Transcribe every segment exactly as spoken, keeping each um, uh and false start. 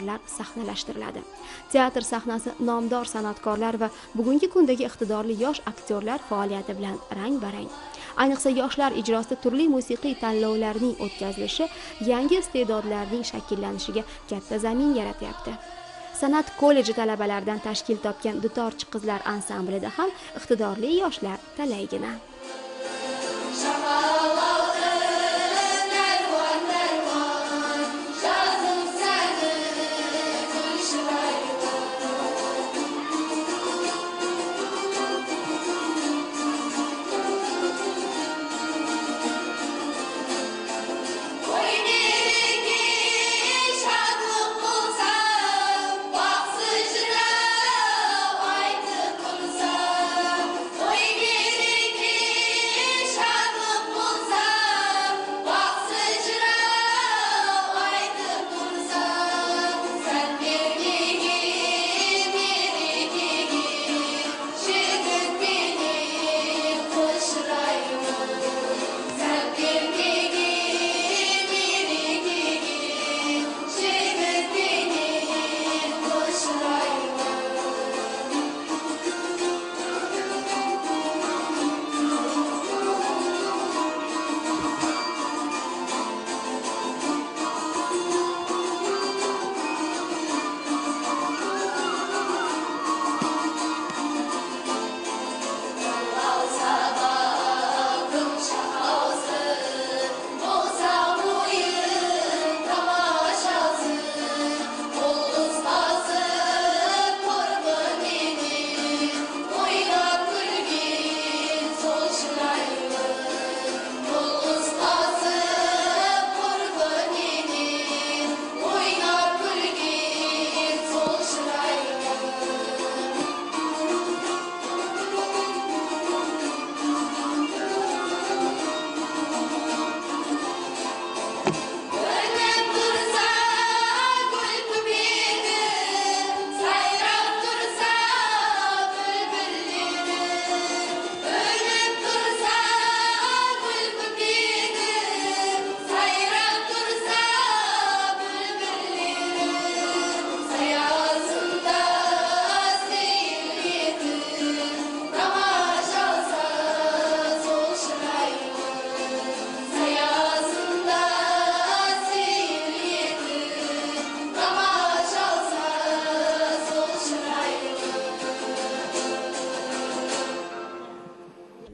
sahnalashtiriladi. Teatr sahnasi nomdor san'atkorlar va bugungi kundagi iqtidorli yosh aktyorlar faoliyati bilan rang-barang. Ayniqsa, yoshlar ijrosida turli musiqiy tanlovlarning o'tkazilishi yangi iste'dodlarning shakllanishiga katta zamin yaratyapti. San'at kolleji talabalaridan tashkil topgan Dutorchi qizlar ansamblida ham iqtidorli yoshlar talaygina.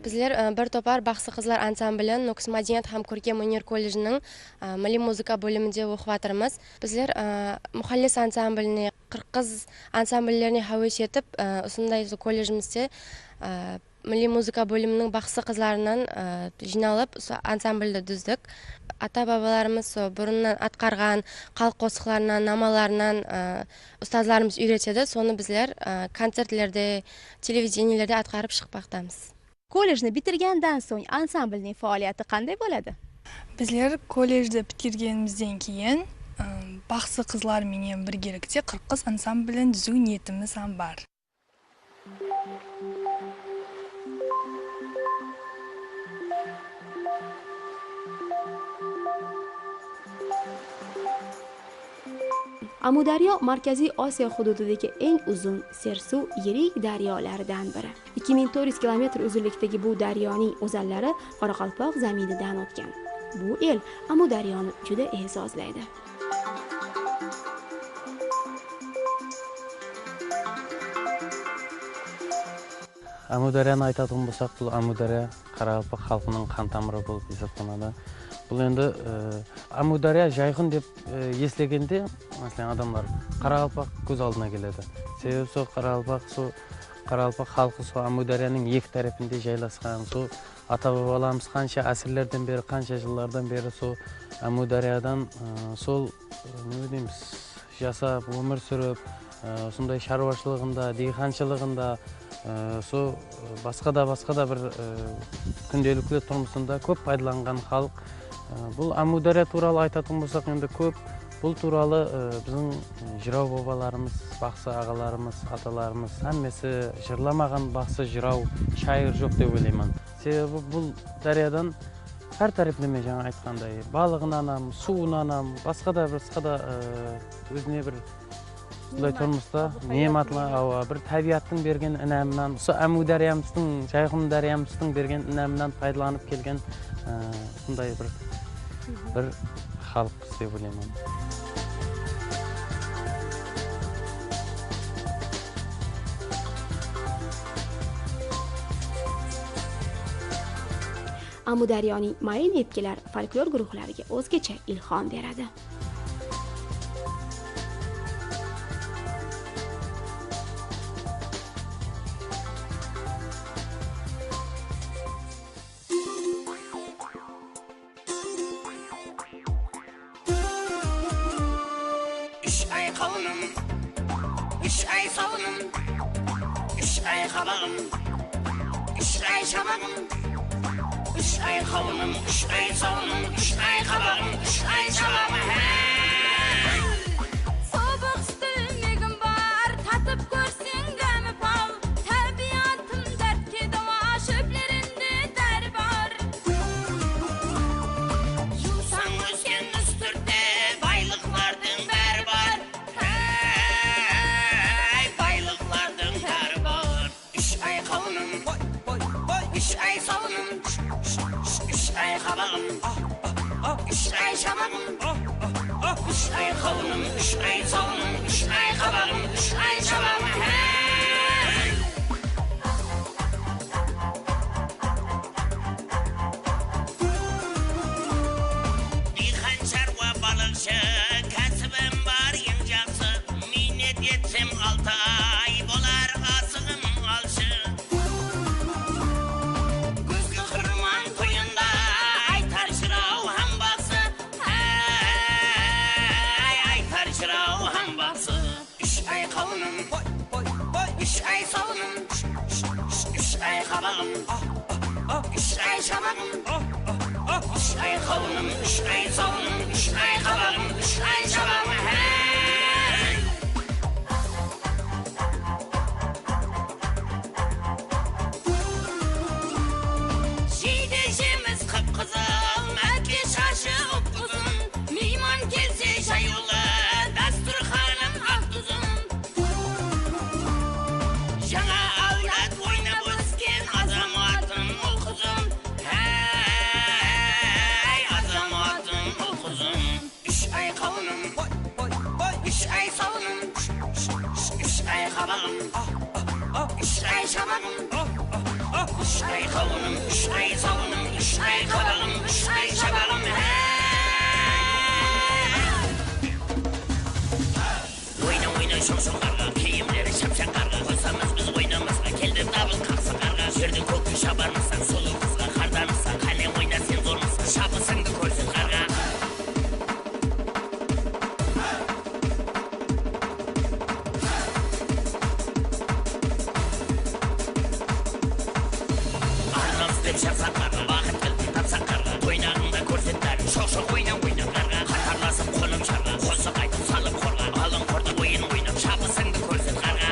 Bizler, e, bir topar Baqsı qızlar ansamblin Nókis mádeniyat hám kórkem óner kolledjiniń, e, milliy muzıka bóliminde oqıp atırmız. Bizler, e, Muxalles ansambline, Qırq qız ansambllerine háwes etip, e, usınday usı kolledjimizde, e, milliy muzıka bóliminiń Baqsı qızlarınan, e, jıynalıp, usı ansambldi dúzdik. Ata-babalarımız, so, burınnan atqarǵan xalıq qosıqlarınan, namalarınan, e, ustazlarımız úyretedi. Sonı bizler, e, koncertlerde, televideniyelerde atqarıp shıqpaqtamız. Kolledjni bitirgandan soń ansamblniń faoliyati qanday bo'ladi? Bizler kolledjdi bitirgenimizden keyin, ım, Baqsı qızlar menen birgelikte Qırq qız ansamblin dúziw niyetimiz ham bar. Amudaryo Markaziy Osiyo hududidagi eng uzun, sersuv, yirik daryolardan biri. Ikki ming to'rt yuz kilometr uzunlikdagi bu daryoning o'zanlari qoraqalpoq zaminidan o'tgan. Bu el Amudaryoni juda e'zozlaydi. Ámiwdáryanı aytatuǵın bolsaq, bul Ámiwdárya qaraqalpaq xalqınıń qan tamırı bolıp esaplanadı. Bul endi, e, Ámiwdárya, Jayhun dep, e, eslegende, máselen, adamlar qaraqalpaq kóz aldına keledi. Sebebi sol qaraqalpaq, sol qaraqalpaq xalqı sol Ámiwdáryanıń eki tárepinde jaylasqan, sol ata-babalarımız qansha ásirlerden beri, qansha jıllardan beri sol Ámiwdáryadan, e, sol, e, neme deymiz, jasap, ómir súrip, e, usınday sharwashılıǵında, diyqanshılıǵında, e, so, e, basqa da, basqa da bir, e, kúndelikli turmısında kóp paydalanǵan xalıq. E, bul Ámiwdárya tuwralı aytatuǵın bolsaq, endi kóp bul tuwralı, e, biziń, e, jıraw babalarımız, baqsı aǵalarımız, atalarımız, hámmesi jırlamaǵan baqsı, jıraw, shayır joq dep oylayman. Sebebi bul dáryadan Hár tárepleme, jańa aytqanday, balıǵınan hám, suwınan hám, basqa da, basqa da, e, ózine bir usınday turmısta nematlar, awa, bir tábiyattıń bergen inamınan, usı Ámiwdáryamızdıń, Jayhun dáryamızdıń bergen inamınan paydalanıp kelgen, e, usınday bir, bir xalıq. Dep oylayman. Ámiwdaryonıń mayin epkilar folklor guruhlariga ózgacha ilhom beradi. Úsh ay qawınım, úsh ay sawınım, úsh ay qabaǵım, úsh ay shabaǵım, úsh ay qawınım, úsh ay sawınım, úsh ay qabaǵım, úsh ay shabaǵım, háy! Sobıq súti megim bar, tatıp kórseń, dámi pal. Tábiyatım dártke dawa, shóplerinde dári bar. Juwsań ósken Ústirtte baylıqlardıń bári bar. Háy, baylıqlardıń bári bar. Úsh ay qawınım, úsh ay sawınım, úsh ay qabaǵım, úsh ay shabaǵım, úsh ay qawınım, úsh ay sawınım, úsh ay qabaǵım, úsh ay shabaǵım, háy! Diyqan, sharwa, balıqshı, kásibim bar eń jaqsı. Miynet etsem altı ay, bolar asıǵım alshı. Gúzgi qırman toyında aytar jıraw hám baqsı. Háy, aytar jıraw hám baqsı. Úsh ay qawınım, úsh ay sawınım, úsh ay qabaǵım, úsh ay shabaǵım, úsh ay qawınım, úsh ay sawınım, úsh ay qabaǵım, úsh ay shabaǵım, háy! Jeydi jemis qıp-qızıl, mákke shashı up-uzın, miyman kelse jayıwlı, dasturxanım aq duzın. Jańa áwlad oynap ósken azamatım ul-qızım. Háy, azamatım ul-qızım. Úsh ay qawınım, úsh ay sawınım, úsh ay qabaǵım, úsh ay shabaǵım, úsh ay qawınım, úsh ay sawınım, úsh ay qabaǵım, úsh ay shabaǵım, háy! Oyna, oyna, shoń-shoń qarǵa, kiyimleri shap-shaq qarǵa. Qosamız biz oynamasqa, keldi dabıl qaqsaq qarǵa. Jerden kókke shabarmısań, sulıw qızǵa qardanısań, qáne oyna sen zormısań, shabısıńdı kórset qarǵa. Arnamız dep shaqsaq qarǵa, baxıt kiltin tapsaq qarǵa. Toynaǵıńda kórset bárin, shoq-shoq oyna, oyna qarǵa. Qatarlasıp qonıp jarǵa, qosıq aytıp salıp qorǵa. Alıń qorda oyın oynap, shabısıńdı kórset qarǵa.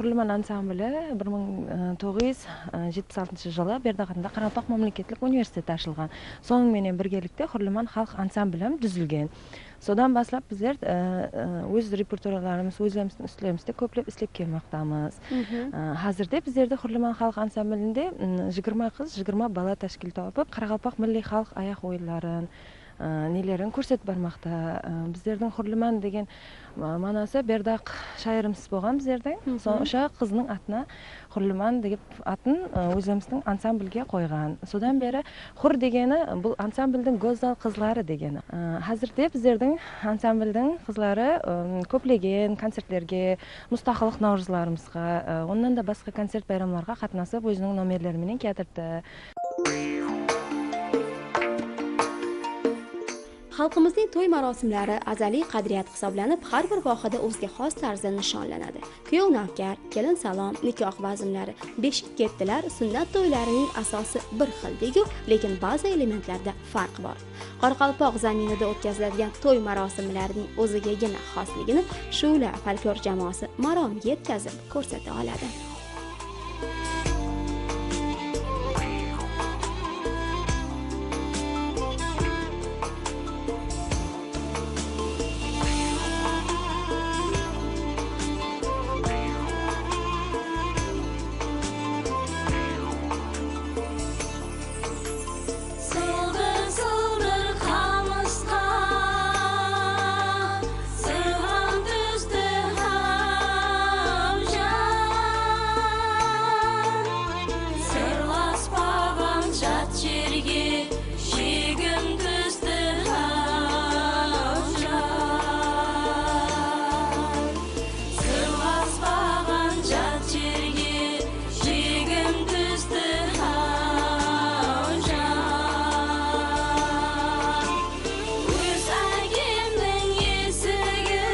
Húrliman ansambli bir mıń toǵız júz jetpis altınshı jılı Berdaq atında Qaraqalpaq mámleketlik universiteti ashılǵan. Sonıń menen birgelikte Húrliman xalıq ansambli hám dúzilgen. Sodan baslap bizler, e, e, óz repertuarlarımız, ózlerimizdiń ústlerimizde kóplep islep kelmoqtamız. E, házirde bizlerde Húrliman xalıq ansamblinde, m, jigirma qız, jigirma bala táshkil tapıp, qaraqalpaq milliy xalıq ayaq oyınların, e, nelerin kórsetip barmaqta. E, bizlerdiń Húrliman degen, e, manası Berdaq shayırımız bolǵan bizlerdiń. Sonıń ushın qıznıń atına Húrliman dep atın, ı, ózimizdiń ansamblge qoyǵan. Sodan beri Húr degeni, bul ansambldiń gózzal qızları degeni. I, házirde bizlerdiń ansambldiń qızları, ım, kóplegen koncertlerge, Mustaqıllıq nawrızlarımızǵa, ı, onnan da basqa koncert bayramlarǵa qatnasıp, óziniń nomerleri menen kiyatırıptı. Xalqimizning to'y marosimlari azaliy qadriyat hisoblanib, har bir vohada o'ziga xos tarzda nishonlanadi. Kuyov-navkar, kelin salom, nikoh bazmlari, beshik ketdilar, sunnat to'ylarining asosi bir xil degu, lekin ba'zi elementlarda farq bor. Qoraqalpoq zaminida o'tkaziladigan to'y marosimlarining o'zigagina xosligini Shu'la folklor jamoasi maromga yetkazib ko'rsata oladi. Sıldır-sıldır qamısqa sırǵan tústi hám jan. Sırlaspaǵan jat jerge shegin tústi hám jan. Sırlaspaǵan jat jerge shegin tústi hám jan. Óz ákemniń esigi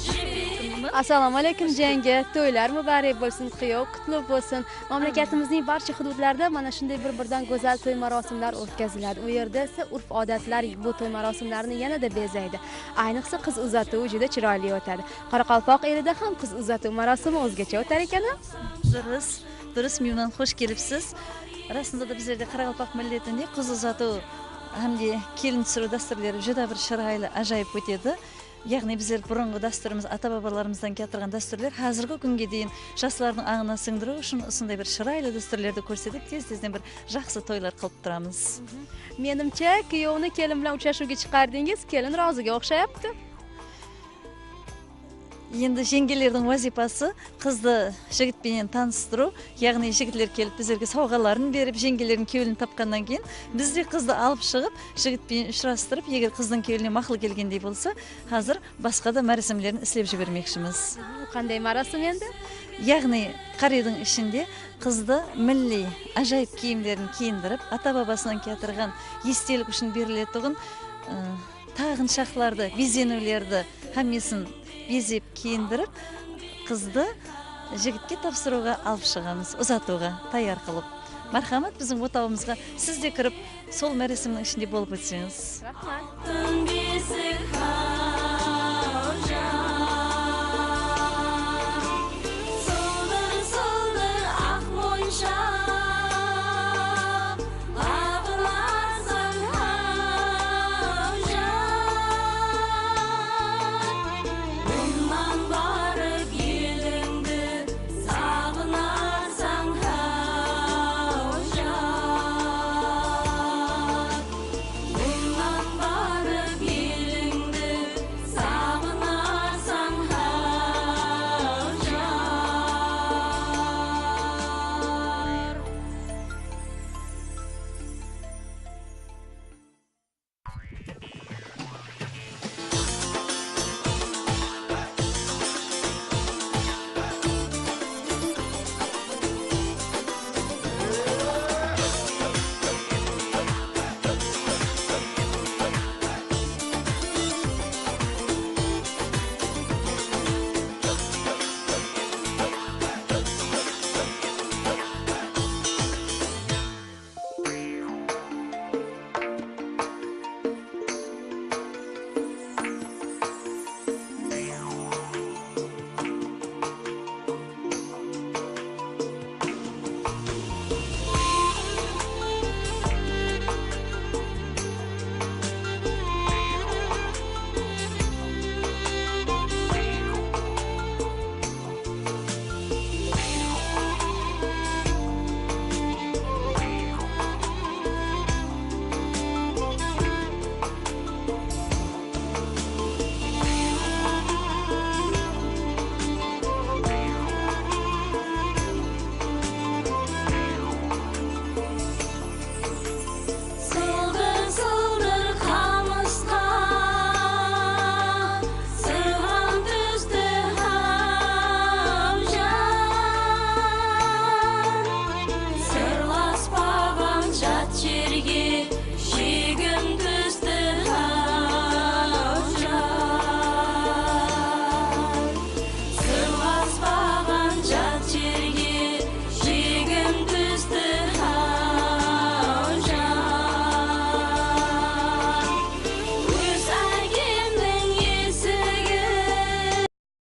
jibek. Assalomu alaykum, jenge. To'ylar muborak bo'lsin, kuyov qutlug' bo'lsin. Mamlakatimizning barcha hududlarida mana shunday bir-biridan go'zal to'y marosimlar o'tkaziladi. U yerda esa urf-odatlar bu to'y marosimlarini yanada bezaydi. Ayniqsa, qiz uzatuvi juda chiroyli o'tadi. Qoraqalpoq elida ham qiz uzatuv marosimi o'zgacha o'tar ekan-a? Durıs, durıs, Miyunan, xosh kelipsiz. Rasında da, bizlerde qaraqalpaq milletinde qiz uzatıw hám de kelin túsiriw dástúrleri júdá bir shıraylı, ájayıp ótedi. Yaǵnıy, bizler burınǵı dástúrimiz, ata-babalarımızdan kiyatırǵan dástúrler házirgi kúnge deyin jaslardıń ańına sińdiriw ushın usınday bir shıraylı dástúrlerdi kórsetip, tez-tezden bir jaqsı toylar qılıp turamız. Menimshe, kuyovni kelin bilan uchrashuvga chiqardingiz, kelin roziga o'xshayapti. Endi jengelerdiń wazıypası qızdı jigit penen tanıstırıw, yaǵnıy jigitler kelip bizlerge sawǵaların berip, jengelerdiń kewlin tapqannan keyin, biz de qızdı alıp shıǵıp, jigit penen ushırastırıp, eger qızdıń kewline maqul kelgendey bolsa, házir basqa da máresimlerin islep jibermekshimiz. Qanday marosim endi? Yaǵnıy, qara úydiń ishinde qızdı milliy, ájayıp kiyimlerin kiyindirip, ata-babasınan kiyatırǵan estelik ushın beriletuǵın, ı, taǵınshaqlardı, bezeniwlerdi, hámmesin bezep, kiyindirip, qızdı jigitke tapsırıwǵa alıp shıǵamız, uzatıwǵa tayar qılıp. Marhamat, biziń otawımızǵa siz de kirip, sol máresimniń ishinde bolıp ótseńiz. Raxmat.